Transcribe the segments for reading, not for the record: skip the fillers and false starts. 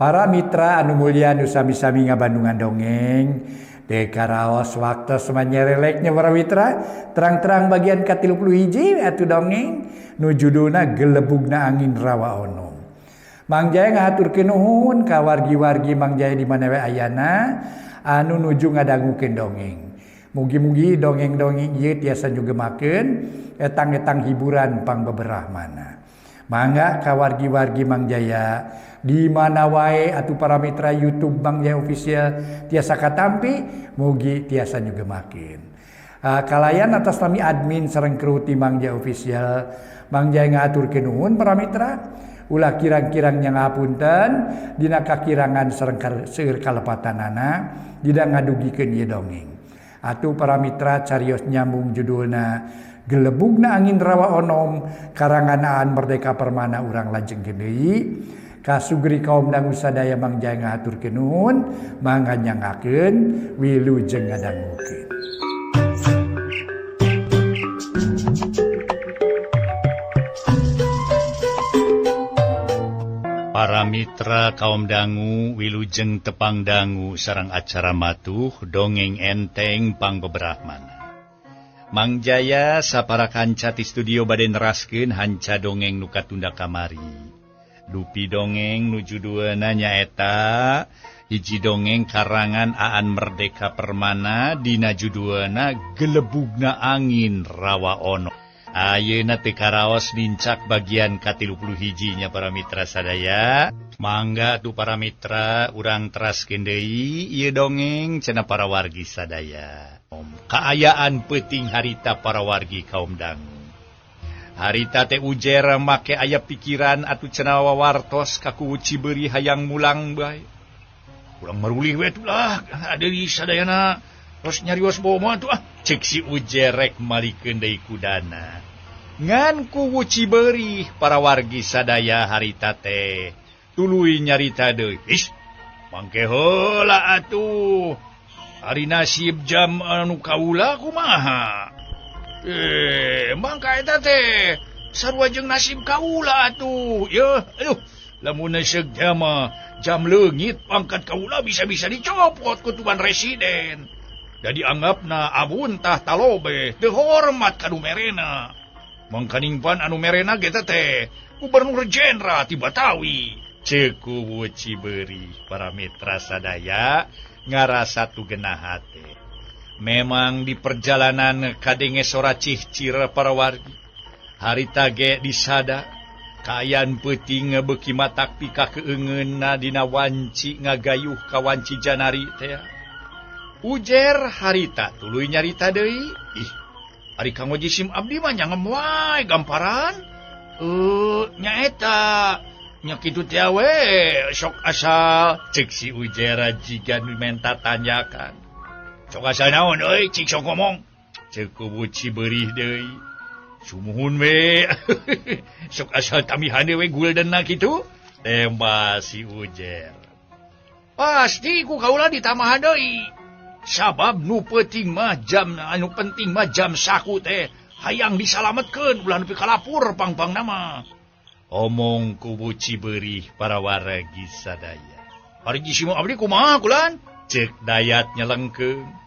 Para mitra anu mulia nu sami-sami ngabandungan dongeng teu karaos waktos manyereleknya para mitra terang-terang bagian ka-31 atuh dongeng nu judulna Gelebugna Angin Rawa Onom. Mang Jaya ngahaturkeun nuhun ka wargi-wargi Mang Jaya di mana we ayana anu nuju ngadangukeun dongeng. Mugi-mugi dongeng-dongeng ieu tiasa nyugemakeun etang-etang hiburan pangbeberahmana. Mangga ka wargi-wargi Mang Jaya di mana wae atuh para mitra YouTube Mang Jaya Official tiasa katampi mugi tiasa nyugemakeun. Kalayan atas nami admin sareng kru ti Mang Jaya Official, Mang Jaya ngahaturkeun nuhun para mitra. Ulah kirang-kirang nya ngapunten dina kakirangan sareng seueur kalepatanana dina ngadugikeun ieu dongeng. Atuh para mitra carios nyambung judulna Gelebugna Angin Rawa Onom karangan Aan Merdeka Permana urang lajengkeun deui. Kasugri kaum dangu sadaya Mang Jaya ngahaturkeun nuhun, mangga nyangakeun wilujeng ngadangukeun. Para mitra kaum dangu wilujeng tepang dangu sareng acara matuh dongeng enteng pangbeberahmana. Mang Jaya sapara kanca ti studio bade neraskeun hanca dongeng nu katunda kamari. Dupi dongeng nu judulna nyaeta hiji dongeng karangan Aan Merdeka Permana dina judulna Gelebugna Angin Rawa Ono. Ayeuna teu karaos nincak bagian ka-31 nya para mitra sadaya. Mangga tuh para mitra urang teraskeun deui ieu dongeng cenah para wargi sadaya. Kaayaan peuting harita para wargi kaum dangu. Harita teh ujer make aya pikiran atuh cenah wawartos ka kuwu Cibeureum hayang mulang bae. Urang marulih we tuh lah deui sadayana. Terus nyarios bomo atuh ah cek si ujer rek malikeun deui kudana. Ngan kuwu Cibeureum para wargi sadaya harita teh tuluy nyarita deui. Ih, mangke heula atuh. Ari nasib jam anu kaula kumaha? Mangka eta teh sarua jeung nasib kaula atuh. Yeuh, aduh, lamun seug jam jam leungit pangkat kaula bisa-bisa dicopot ku tuan residen. Jadi anggapna abuntah talobe teu hormat ka nu merena. Mangkaning pan anu merena ge teh gubernur jenderal ti Batawi. Ceuk kuwu Cibeureum para mitra sadaya ngarasa tu genah hate. Memang di perjalanan kadenge sora cihcir para wargi. Harita ge disada kaayaan peuting beuki matak pika keungeunna dina wanci ngagayuh ka wanci janari teh. Ujer harita tuluy nyarita deui. Ih, ari Kang Oji Sim abdi mah nyangem wae gamparan. Nyaeta nya kitu teh we sok asal cek si Ujer jiga nu menta tanyakan. Sok asal naon euy cik sok ngomong. Ceuk kuwu Cibeureum deui. Sumuhun we. Sok asal tamihan we guldenna kitu. Tembak si Ujer. Pasti ku kaula ditamahan deui. Sabab nu penting mah jam anu penting mah jam saku teh hayang disalametkeun ulah nepi ka lapur pang-pang nama. Omong kuwu Cibeureum para wargi sadaya. Ari jisim abdi kumaha kulan? Ceuk Dayat nyelengkeung.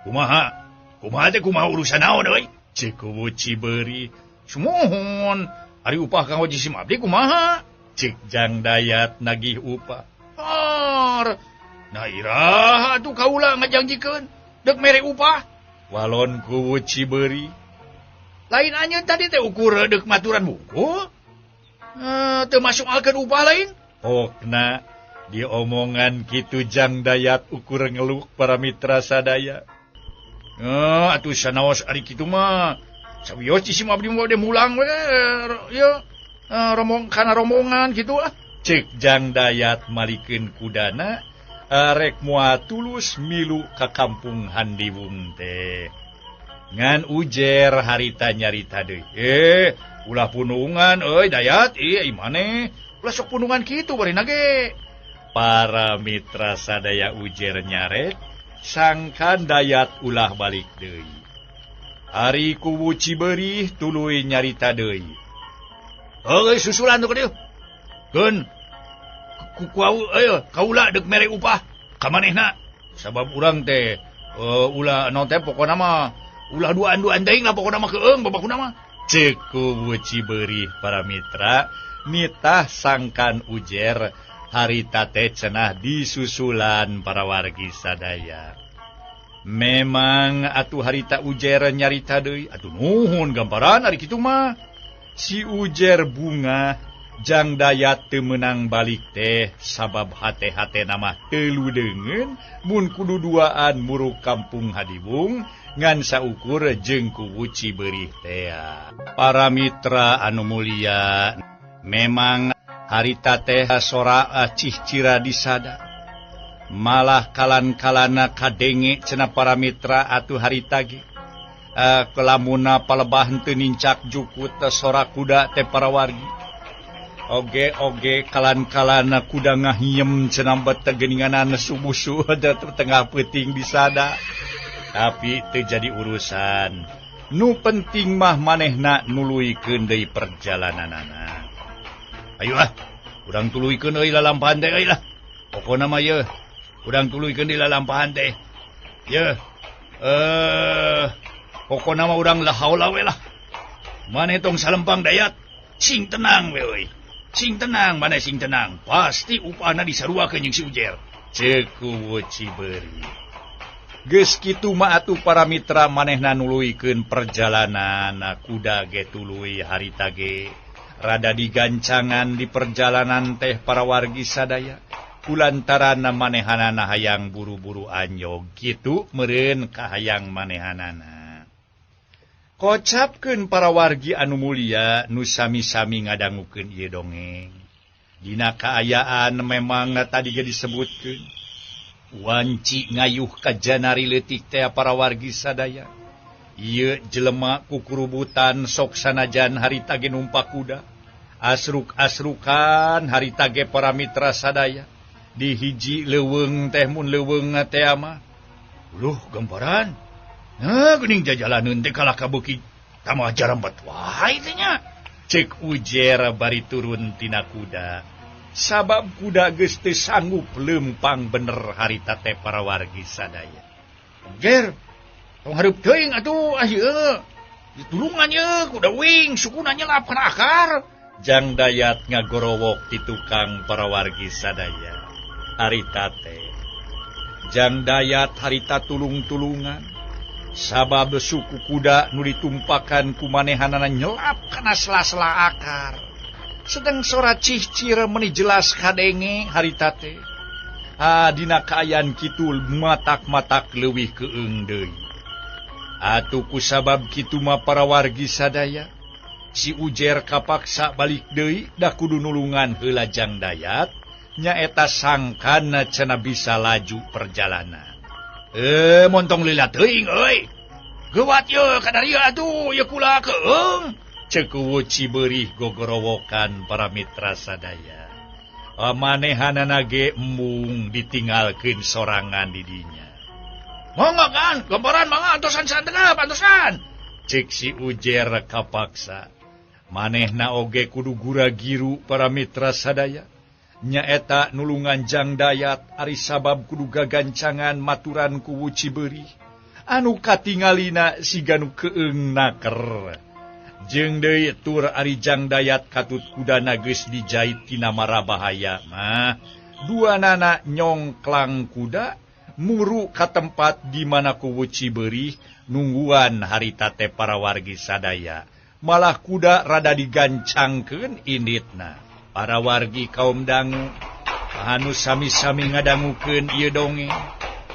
Kumaha? Kumaha teh kumaha urusan naon euy? Ceuk kuwu Cibeureum. Sumuhun. Ari upah kanggo jisim abdi kumaha? Ceuk Jang Dayat nagih upah. Har. Nah iraha atuh kaula ngajangjikeun deuk mere upah. Walon kuwu Cibeureum. Lain anjeun tadi teh ukur deuk maturan buku. Teu masuk alkeun upah lain. Pokna diomongan kitu Jang Dayat ukur ngeluk para mitra sadaya. Atuh sanaos ari kitu mah. Sawios jisim abdi mah bade mulang we ieu romong kana rombongan kitu ah. Ceuk Jang Dayat malikeun kudana. Rek moal tulus milu ka kampung Handiwung teh. Ngan ujer harita nyarita deui. Ulah punungan euy Dayat, ieu maneh. Ulah sok punungan kitu barina ge. Para mitra sadaya ujer nyarek sangkan Dayat ulah balik deui. Ari kuwu Cibeureum tuluy nyarita deui. Heueuy susulan tuh ka dieu. Keun. Ku ayo kaula deuk mere upah ka manehna. Sabab urang teh ulah naon teh pokona mah ulah duaan-duaan teuing lah pokona mah keung babakuna mah. Ceuk kuwu Cibeurih para mitra nitah sangkan ujer harita teh cenah disusulan para wargi sadaya. Memang atuh harita ujer nyarita deui atuh nuhun gamparan ari kitu mah. Si ujer bunga Jang Dayat teu meunang balik teh sabab hate-hate nama teu ludeungeun mun kudu duaan muruk kampung Hadiwung ngan saukur jeung kuwu Cibeurih tea. Para mitra anu mulia, memang harita teh sora cihcira disada. Malah kalan-kalana kadenge cenah para mitra atuh harita ge. Kelamuna palebah teu nincak jukut sora kuda teh para wargi. Oge-oge kalan-kalana kuda ngahiem cenah bet geuninganan subuh-subuh tengah peuting disada. Tapi teu jadi urusan. Nu penting mah manehna nuluykeun deui perjalananana. Ayo ah, urang tuluykeun euy lalampahan teh euy lah. Pokona mah yeuh, urang tuluykeun deui lalampahan teh. Yeuh. Pokona mah urang la haula we lah. Maneh tong salempang Dayat. Sing tenang we euy. Sing tenang, maneh sing tenang. Pasti upahna disaruakeun jeung si Ujer. Ceuk kuwu Cibeurih. Geus kitu mah atuh para mitra manehna nuluykeun perjalanan kuda ge tuluy harita ge. Rada digancangan di perjalanan teh para wargi sadaya. Kulantaran manehanana hayang buru-buru anjog kitu meureun kahayang manehanana. Kocapkeun para wargi anu mulia nu sami-sami ngadangukeun ieu dongeng. Dina kaayaan memang tadi ge disebutkeun wanci ngayuh ka janari leutik teh para wargi sadaya. Ieu jelema kukurubutan sok sanajan harita ge numpak kuda. Asruk-asrukan harita ge para mitra sadaya. Di hiji leuweung teh mun leuweung teh mah. Uluh gambaran. Nah, geuning jajalaneun teh kalah ka beuki tambah jarembat wae teh nya. Ceuk Ujer bari turun tina kuda. Sabab kuda geus teu sanggup leumpang bener harita teh para wargi sadaya. Ujer, tong hareup teuing atuh ah ieu. Ditulungan ieu kuda wing sukuna nyelap kana akar. Jang Dayat ngagorowok ti tukang para wargi sadaya. Harita teh Jang Dayat harita tulung-tulungan. Sabab suku kuda nu ditumpakan ku manehanana nyelap kana sela-sela akar. Sedang sora cihcir meni jelas kadenge harita teh. Ah dina kaayaan kitu matak-matak leuwih keung deui. Atuh kusabab kitu mah para wargi sadaya, si Ujer kapaksa balik deui da kudu nulungan heula Jang Dayat nyaeta sangkana cenah bisa laju perjalanan. Montong lila teuing euy. Geuwat ye kadarieu atuh ye kula keung. Ceuk kuwu Cibeurih gogorowokan para mitra sadaya. Manehanana ge embung ditinggalkeun sorangan di dinya. Mangga kan, gambaran mangga antosan santengah antosan. Ceuk si Ujer kapaksa. Manehna oge kudu gura-giru para mitra sadaya. Nyaeta nulungan Jang Dayat ari sabab kudu gagancangan maturan kuwu Cibeurih. Anu katingalina siga nu keung naker. Jeung deui tur ari Jang Dayat katut kudana geus dijait tina mara bahaya mah. Dua nana nyongklang kuda muru ka tempat di mana kuwu Cibeurih nungguan harita teh para wargi sadaya. Malah kuda rada digancangkeun inditna. Para wargi kaum dangu anu sami-sami ngadangukeun ieu dongeng.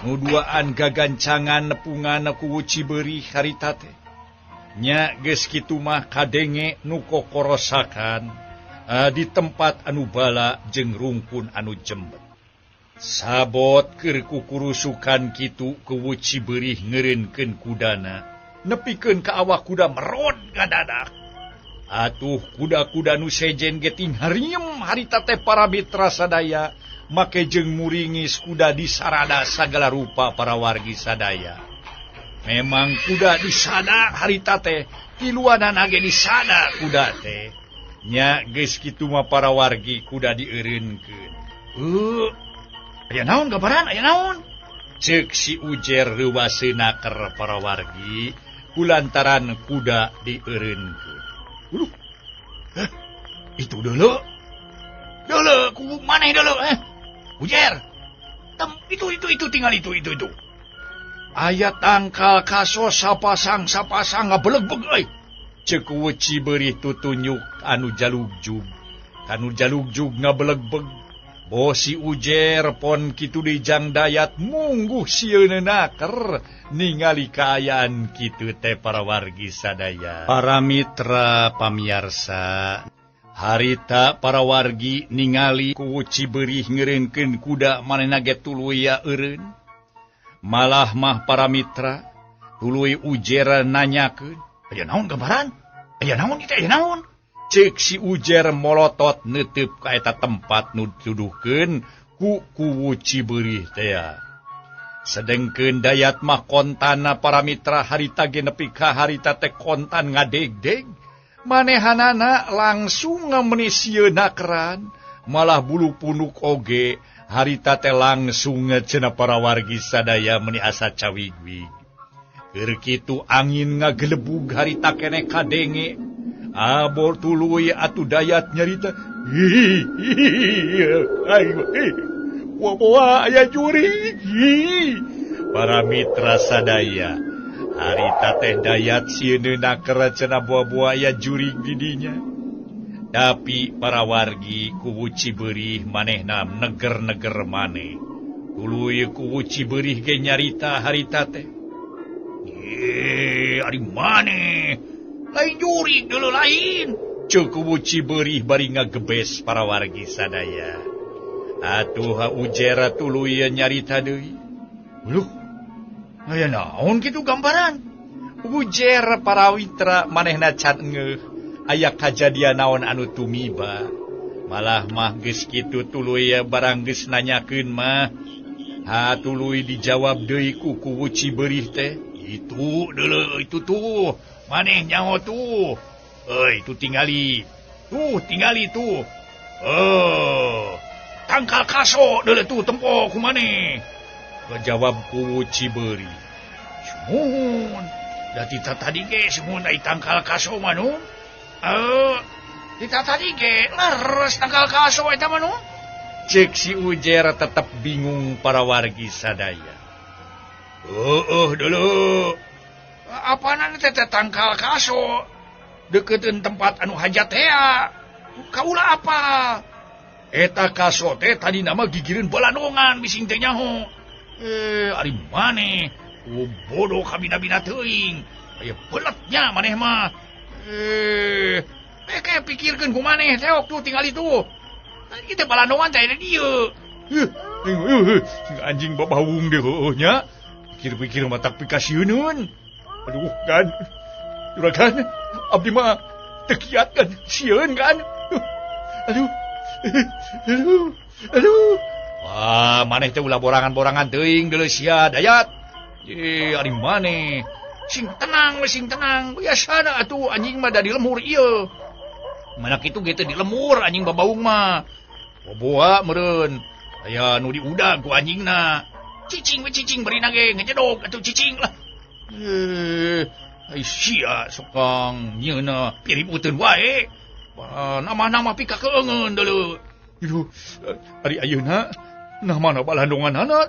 Nu duaan gagancangan nepungan kuwu Cibeurih harita teh. Nya geus kitu mah kadenge nu kokorosakan di tempat anu bala jeung rungkun anu jembet. Sabot keur kukurusukan kitu kuwu Cibeurih ngeureunkeun kudana nepikeun ka awak kuda merod ngadadak. Atuh kuda-kuda nu sejen ge tingharinyem harita teh para mitra sadaya make jeung muringis kuda disarada sagala rupa para wargi sadaya. Memang kuda disada harita teh tiluanana ge disada kuda teh. Nya geus kitu mah para wargi kuda dieureunkeun. Aya naon gambaran aya naon? Ceuk si Ujer reuwaseuna keur para wargi kulantaran kuda dieureunkeun. Uluh. Itu dulu. Dulu ku maneh dulu Ujer. Tem itu tinggal itu. Aya tangkal kaso sapasang ngabelegbeg euy. Ceuk weci beurih tutunyuk anu jalugjug. Kanu jalugjug ngabelegbeg. Bosi Ujer pon kitu deui Jang Dayat mungguh sieun naker ningali kaayaan kitu teh para wargi sadaya. Para mitra pamiarsa, harita para wargi ningali ku Cibeurih ngeureunkeun kuda manehna ge tuluy eureun. Malah mah para mitra tuluy Ujer nanyakeun, "Aya naon gambaran? Aya naon ieu aya naon?" Ceuk si Ujer molotot neuteub ka eta tempat nu dituduhkeun ku kuwu Cibeurih tea. Sedengkeun Dayat mah kontana para mitra harita ge nepi ka harita teh kontan ngadegdeg. Manehanana langsung meuni sieun nakeran, malah bulu punuk oge harita teh langsung cenah para wargi sadaya meuni asa cawigwig. Keur kitu angin ngagelebug harita keneh kadenge. Abor tuluy atuh Dayat nyarita. Wah, aya jurig. Para mitra sadaya, harita teh Dayat sieun naker cenah buah-buah aya jurig di dinya. Tapi para wargi kuwu Cibeurih manehna neger-neger maneh. Tuluy kuwu Cibeurih ge nyarita harita teh. Ari maneh? Lain jurig dulu lain. Ceuk kuwu Cibeurih bari ngagebes para wargi sadaya. Atuh Ujer tuluy nyarita deui. Uluh, aya naon kitu gambaran? Ujer para mitra manehna can ngeuh aya kajadian naon anu tumiba. Malah mah geus kitu tuluy barang geus nanyakeun mah. Ha tuluy dijawab deui ku kuwu Cibeurih teh. Itu dulu itu tuh. Maneh nyaho tuh. Euy, itu tingali. Tuh, tingali tuh. Oh, tangkal kaso deuleu tuh tempo ku maneh. Jawab kuwu Cibeurih. Sumuhun. Da tita tadi ge sumuhun ai tangkal kaso mah nu. Tita tadi ge leres tangkal kaso eta mah nu. Ceuk si Ujer tetep bingung para wargi sadaya. Heueuh dulu. Apaanan teh tangkal kaso dekeun tempat anu hajat tea. Kaula apa? Eta kaso teh tadi nama gigireun balandongan bising teh nyaho. Ari maneh? Oh, bodoh kabina-bina teuing. Aya beletnya maneh mah. Kayak pikirkeun ku maneh teh waktu tinggal itu. Tadi kita balandongan teh dieu. Anjing babawung deh heueuh nya. Pikir-pikir matak pikasieuneun. Aduh kan, juragan, abdi mah teu kiat kan, sieun kan. Aduh, aduh, aduh. Wah, maneh teh ulah borangan-borangan teuing deuleu sia Dayat. Ari maneh. Sing tenang, sing tenang. Biasana atuh anjing mah da di lemur ieu. Mana kitu ge teh di lemur anjing babaung mah. Boboa meureun. Aya nu diudag ku anjingna. Cicing we cicing bari nage ngejedog atuh cicing lah. Ai sia sokang nyeuna piributeun wae. Nama-nama pika keungeun deuleu. Aduh, ari ayeuna nah mana balandonganana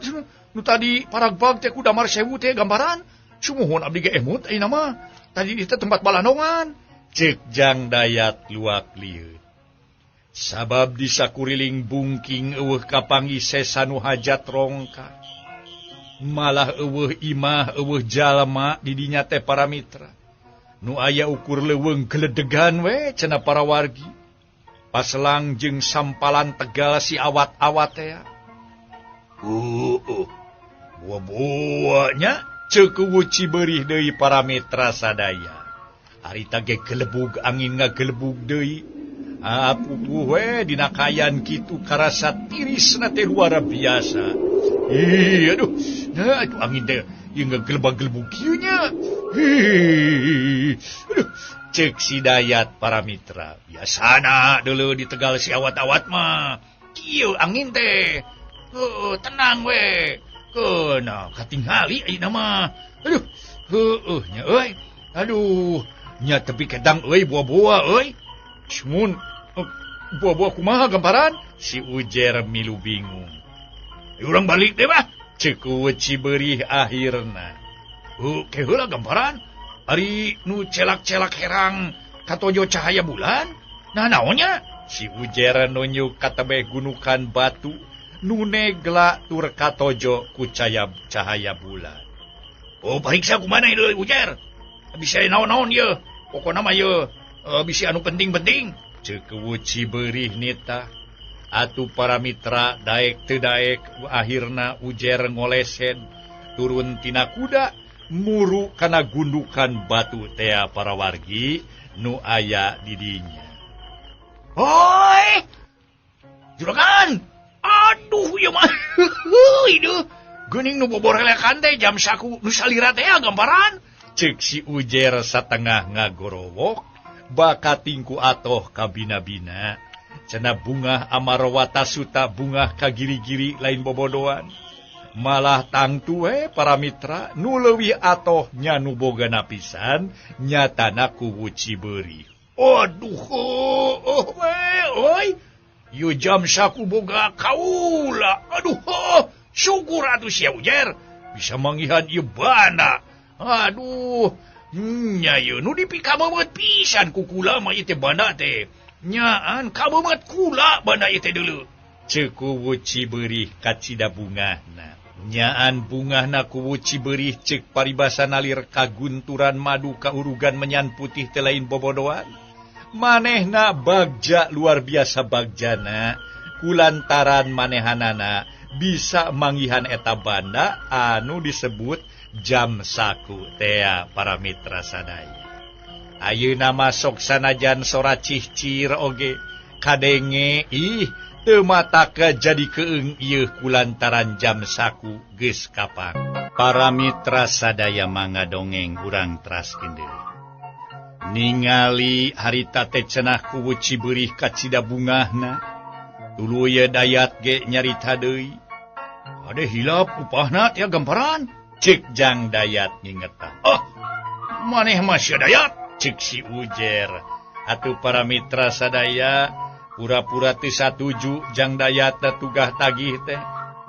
nu tadi paragbag teh ku Damar Sewu teh gambaran. Sumuhun abdi ge emut ayeuna mah. Tadi di tempat balandongan. Ceuk Jang Dayat luak lieut. Sabab di sakuriling bungking eueuh kapanggih sesa nu hajat rongka. Malah eueuh imah eueuh jalma di dinya teh para mitra. Nu aya ukur leuweung geledegan we cenah para wargi. Paselang jeung sampalan Tegal si awat-awat teh. Buah-buahnya ceuk kuwu Cibeurih deui para mitra sadaya. Harita ge gelebug angin ngagelebug deui. Apupuh we dina kayan kitu karasa tirisna teh luar biasa. Ih, aduh. Nah, aduh angin teh ieu ngagelebag-gelebug kieu nya. Aduh, ceuk si Dayat para mitra. Biasana deuleu di Tegal si awat-awat mah. Kieu angin teh. Heuh, tenang we. Keuna katingali ayeuna mah. Aduh, heueuh nya euy. Aduh, nya tepi kedang euy buah-buah euy. Cumun buah-buah kumaha gamparan? Si Ujer milu bingung. Urang balik deh bah. Cek Cibeurih akhirna. Ke heula gamparan. Ari nu celak-celak herang katojo cahaya bulan. Nah naonnya? Si Ujer nunjuk ka tebeh gunukan batu nu negla tur katojo ku cahaya bulan. Oh pariksa kumana ieu Ujer? Bisa naon-naon ieu. Pokona mah ieu bisi anu penting-penting. Ceuk Cibeurih nita. Atuh para mitra daek teu daek akhirna Ujer ngolesen turun tina kuda muru kana gundukan batu tea para wargi nu aya di dinya. Hoi! Juragan! Aduh ieu mah. Heuh, geuning nu boborelekan teh jam saku nu salira teh gamparan. Ceuk si Ujer satengah ngagorowok bakatingku atoh kabina-bina. Cenah bungah Amarwata Suta bungah kagiri-giri lain bobodoan. Malah tangtu we para mitra nu leuwih atoh nya nu bogana pisan nyatana kuwu Cibeurih. Aduh, oh we euy. Ieu jam saku boga kaula. Aduh, oh, syukur atuh sia Ujer bisa manggihan ieu bana. Aduh, nya ieu nu dipikabeungeut pisan ku kula mah ieu teh bana teh. Nyaan kabeungeut kula bana ieu teh deuleu. Ceuk kuwu Cibeurih kacida bungahna. Nyaan bungahna kuwu Cibeurih ceuk paribasa nalir kagunturan madu kaurugan menyan putih teh lain bobodoan. Manehna bagja luar biasa bagjana kulantaran manehanana bisa manggihan eta banda anu disebut jam saku tea para mitra sadaya. Ayeuna masok sanajan sora cihcir oge kadenge ih teu mataka jadi keung ieu kulantaran jam saku geus kapang. Para mitra sadaya mangga dongeng urang teraskeun deui. Ningali harita teh cenah kuwu Cibeurih kacida bungahna. Tuluy Dayat ge nyarita deui. Ade hilap upahna teh gamparan. Cek jang Dayat ngingetan. Oh, maneh mah sia Dayat. Cek si Ujer. Atuh para mitra sadaya pura-pura teu satuju jang Dayat tugah tagih teh.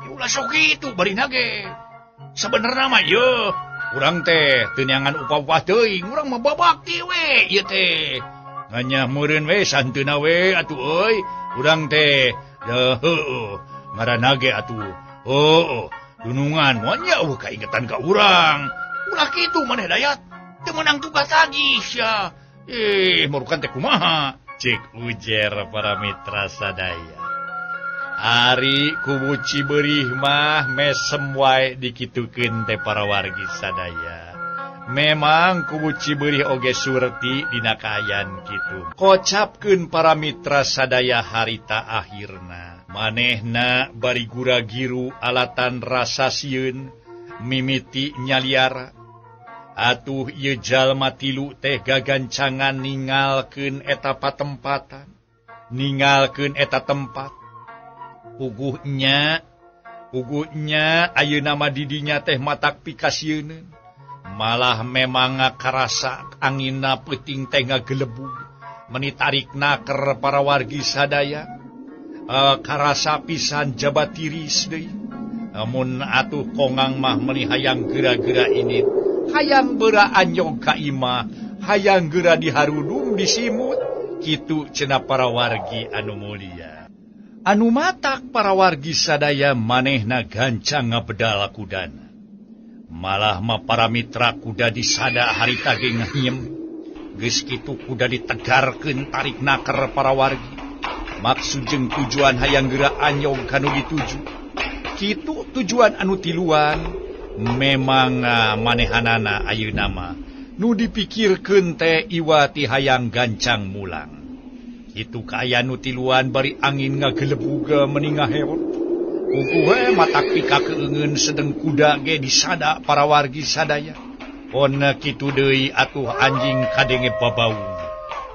Ulah sok kitu barina ge. Sabenerna mah ieu urang teh teu neangan upah-upah teuing, urang mah babakti we ieu teh. Nganyah meureun we santeuna we atuh euy. Urang teh heueuh ngaranna ge atuh. Heueuh dunungan moal nya eueuh kaingetan ka urang. Ulah kitu maneh Dayat. Teu meunang tugas tagih sia. Marukan teh kumaha? Cek Ujer para mitra sadaya. Ari kuwu Cibeurih mah mesem wae dikitukeun teh para wargi sadaya. Memang kuwu Cibeurih oge surti dina kaayaan kitu. Kocapkeun para mitra sadaya harita akhirna. Manehna bari gura-giru alatan rasa sieun mimiti nyaliara. Atuh ieu jalma tilu teh gagancangan ningalkeun eta patempatan. Ningalkeun eta tempat. Puguhnya ayeuna mah didinya teh matak pikasieun. Malah memang karasa anginna peuting teh ngagelebug. Meni tarik naker para wargi sadaya. Karasa pisan jabat tiris deui. Amun atuh kongang mah meni hayang geura-geura ini. Hayang beura anjog ka imah, hayang geura diharudung disimut, kitu cenah para wargi anu mulia. Anu matak para wargi sadaya manehna gancang ngabedal kudana. Malah mah para mitra kuda disada harita ge ngahiem. Geus kitu kuda ditegarkeun tarik naker para wargi. Maksud jeung tujuan hayang geura anjog kanu dituju. Kitu tujuan anu tiluan. Memang manehanana ayeuna mah nu dipikirkeun teh iwati hayang gancang mulang. Kitu kaayaan nu tiluan bari angin ngagelebug meni ngaheot. Puguh we matak pikakeungeun sedeng kuda ge disada para wargi sadaya. Pon kitu deui atuh anjing kadenge babaung.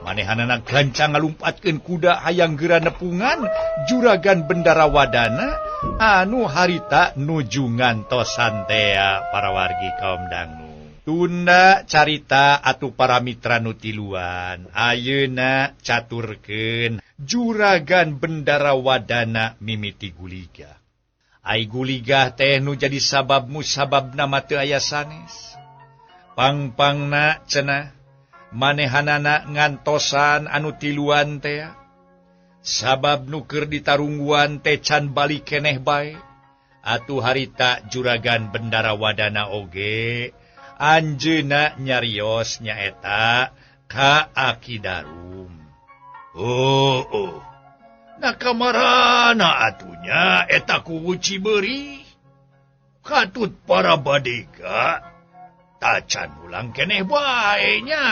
Manehanana gancang ngalumpatkeun kuda hayang geura nepungan Juragan Bendara Wadana anu harita nuju ngantosan tea para wargi kaum dangu. Tunda carita atuh para mitra nu tiluan ayeuna caturkeun Juragan Bendara Wadana mimiti guligah. Ai guligah teh nu jadi sabab musababna mah teu aya sanes. Pangpangna cenah manehanana ngantosan anu tiluan teh sabab nu keur ditarungguan teh can balik keneh bae. Atuh harita Juragan Bendara Wadana oge anjeunna nyarios nyaeta ka Aki Darum. Oh, oh. Nah kamarana atunya eta kuwu Cibeurih katut para badega tacan ulang keneh bae nya.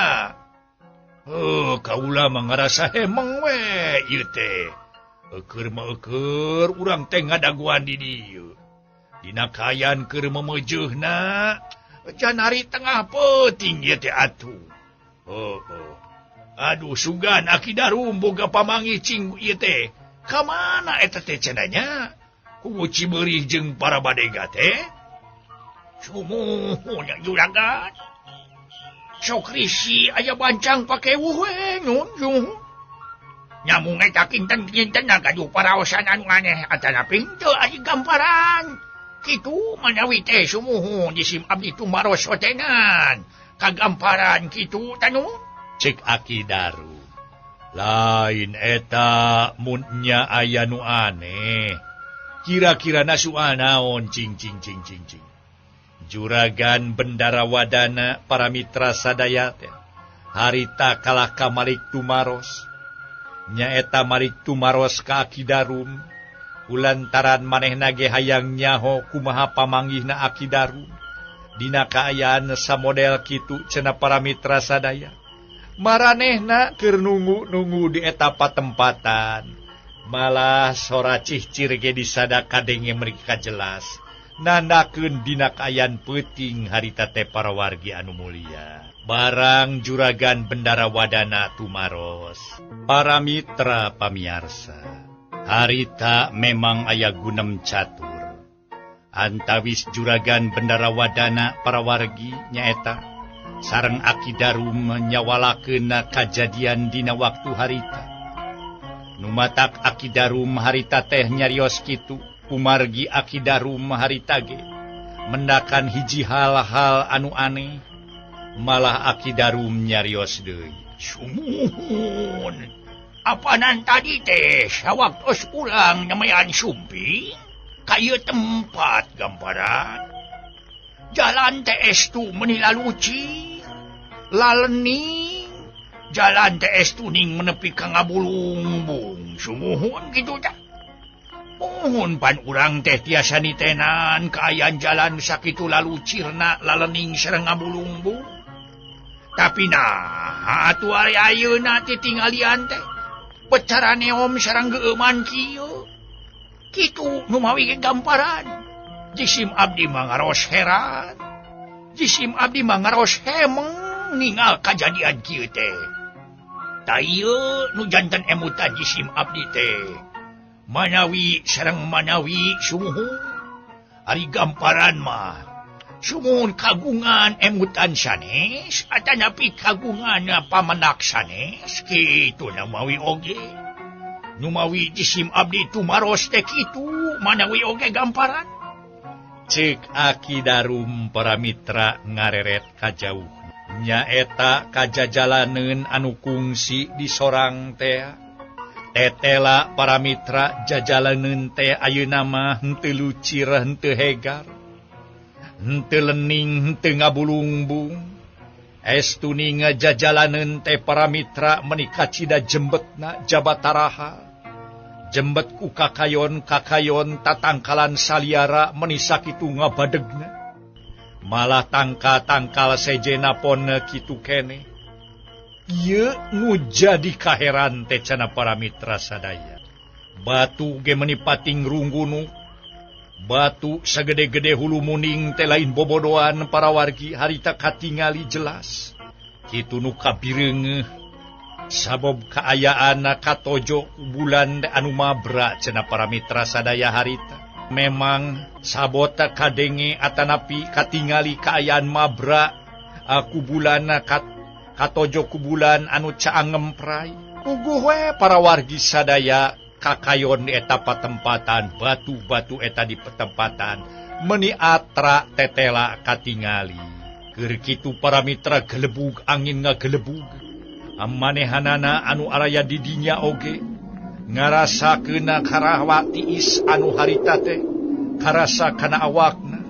Heuh, kaula mah ngarasa hemeng we ieu teh. Eueur mah eueur urang teh ngadaguan di dieu. Dina kaayaan keur memejeuhna can hari tengah peuting ieu teh atuh. Heuh. Aduh sugan Aki Darum boga pamanggih cing ieu teh. Ka mana eta teh cenah nya? Kuwu Cibeurih jeung para badega teh. Sumuhun juragan. Sok risi aya bancang pakewuh we nun sumuhun. Nyamung eta kinten-kinten gaduh paraosan anu aneh atanapi henteu ari gamparan. Kitu manawi teh sumuhun jisim abdi tumaros sotenan. Kagamparan kitu tanu. Cek Aki Darum. Lain eta mun nya aya nu aneh. Kira-kira nasu naon cing cing cing cing cing. Juragan Bendara Wadana para mitra sadaya teh harita kalah ka Malik Tumaros. Nyaeta Malik Tumaros ka Aki Darum ulantaran manehna ge hayang nyaho kumaha pamanggihna Aki Darum. Dina kaayaan samodel kitu cenah para mitra sadaya. Maranehna keur nunggu-nunggu di eta patempatan. Malah sora cihcir ge disada kadenge mereka jelas. Nandakeun dina kaayaan peuting harita teh para wargi anu mulia. Barang Juragan Bendara Wadana tumaros. Para mitra pamiarsa, harita memang aya gunem catur. Antawis Juragan Bendara Wadana para wargi nyaeta sareng Aki Darum nyawalakeun kajadian dina waktu harita. Numatak Aki Darum harita teh nyarios kitu, kumargi Aki Darum harita ge mendakan hiji hal-hal anu aneh, malah Aki Darum nyarios deui. Sumuhun, apanan tadi teh sawaktos ulang nemayan sumping ka ieu tempat gamparan. Jalan TS tu meni lalucir, lalening. Jalan TS tuning menepi ka ngabulungbung. Sumuhun kitu tah. Muhun pan urang teh tiasa nitenan kaayaan jalan sakitu lalucirna lalening sareng ngabulungbung. Tapi nah atuh ari ayeuna titinggalian teh becara neom sareng geueuman kieu. Kitu nu mawi ge gamparan. Jisim abdi mah ngaros heran. Jisim abdi mah ngaros hemeng ningal kajadian kieu teh. Ta ieu nu janten emutan jisim abdi teh. Manawi sareng manawi sumuhun. Ari gamparan mah sumuhun kagungan emutan sanes atanapi kagungan pamenak sanes kitu na mawi oge. Nu mawi jisim abdi tumaros teh kitu manawi oge gamparan. Cek Aki Darum para mitra ngareret kajauh. Nyaeta kajajalaneun anu kungsi di sorang teh. Tetela para mitra jajalaneun teh ayeuna mah henteu lucir henteu hegar. Henteu lening henteu ngabulungbung. Estu ninga jajalaneun teh para mitra meni kacida jembetna jabataraha. Jembet ku kakayon-kakayon tatangkalan saliara meni sakitu ngabadegna. Malah tangka-tangkal sejena pon kitu keneh. Ieu nu jadi kaheran teh cenah para mitra sadaya. Batu ge meni pating runggunu. Batu sagede-gede hulu muning teh lain bobodoan para wargi harita katingali jelas. Kitu nu kabireungeuh. Sabab kaayaan katojo bulan anu mabra cenah para mitra sadaya harita. Memang sabota kadenge atanapi katingali kaayaan mabra aku bulan katojo ku bulan anu caang ngempray. Puguh we para wargi sadaya kakayon eta patempatan batu-batu eta di petempatan meni atra tetela katingali. Keur kitu para mitra gelebug angin ngagelebug. Manehanana anu araya di dinya oge ngarasa keuna karawa tiis anu harita teh karasa kana awakna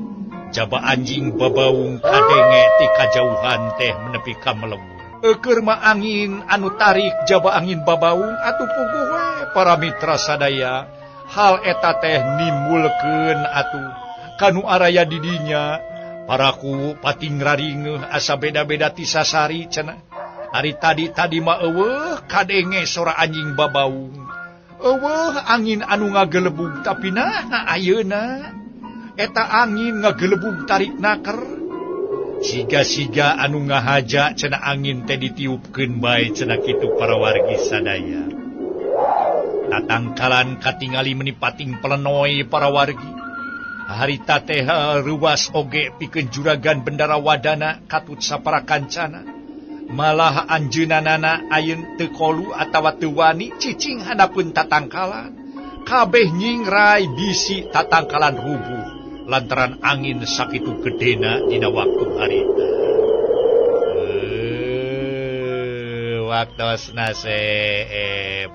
jaba anjing babaung kadenge ti kajauhan teh menepi ka melewur. Eukeun mah angin anu tarik jaba angin babaung atuh puguh we para mitra sadaya hal eta teh nimbulkeun atuh kanu araya di dinya paraku pating raringeuh asa beda-beda ti sasari cenah. Ari tadi-tadi mah eueuh kadenge sora anjing babaung. Eueuh angin anu ngagelebug tapi nah ayeuna eta angin ngagelebug tarik naker. Siga-siga anu ngahaja cenah angin teh ditiupkeun bae cenah kitu para wargi sadaya. Tatangkalan katingali meni pating pelenoi para wargi. Harita teh ruas oge pikeun juragan Bendara Wadana katut sapara kancana. Malah anjeunanana ayeun teu kolu atawa teu wani cicing handapeun tatangkalan. Kabeh nyingrai bisi tatangkalan rubuh lantaran angin sakitu gedena dina waktu harita. Waktosna seep.